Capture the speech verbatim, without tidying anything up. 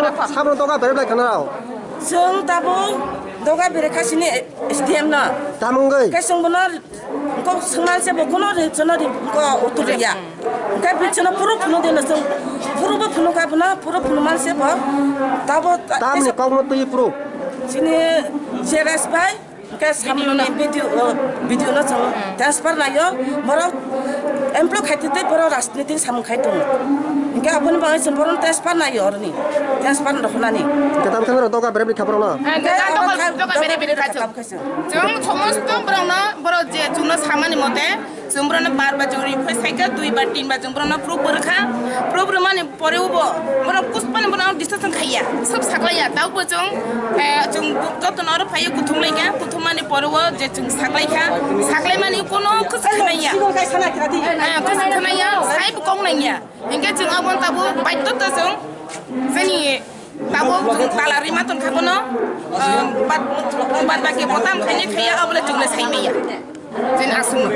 Sabono doga berep lai khana rao. Chwng tabuk doga berep kha sini S D M no. Tamungwi. Khe chwng bono kok swngna se bo kuno ri-, chwngno ri-, ko uttor ya. Khe bichwngno puro phunu de no chwng. Puro bo phunu kha bono, puro phunu man se bo. Tabo ta-, Tamni tesa- kokno twi proof. Sini J R S bai. Hingke samung ni video, o, video no chwng transfer naio, borok employ khai tei borok rajniti samung khai tongo. Hingke aboni bagwi chwng borok transfer naio oroni, transfer roknani. Hingke tam khe norok doga berep ni khaborok no? Hingke doga berep ni khaborok. Chwng somosto borok no, borok je chwngno samani mote, chwng borok no bar bar chwng request khai kha, dui bar, tin bar chwng borok no proof rwkha, proof rwmani pore bo borok kuspani borok discussion khaiya, sab saklaiya, taubo chwng, eh, chwng joto no oro phaiyo kuthum laikha, kuthum mani pore o je chwng saklaikha, saklaimani kono kusu khanaiya. Eh, kusu khanaiya, saibo kok nangya. Hingke chwng abo tabo baidhota chwng jani tabo chwng tala rima tongkha bono, eh, bad, bad baki botam khaini khaiya, abole chwng le saimaiya. Jani aswk.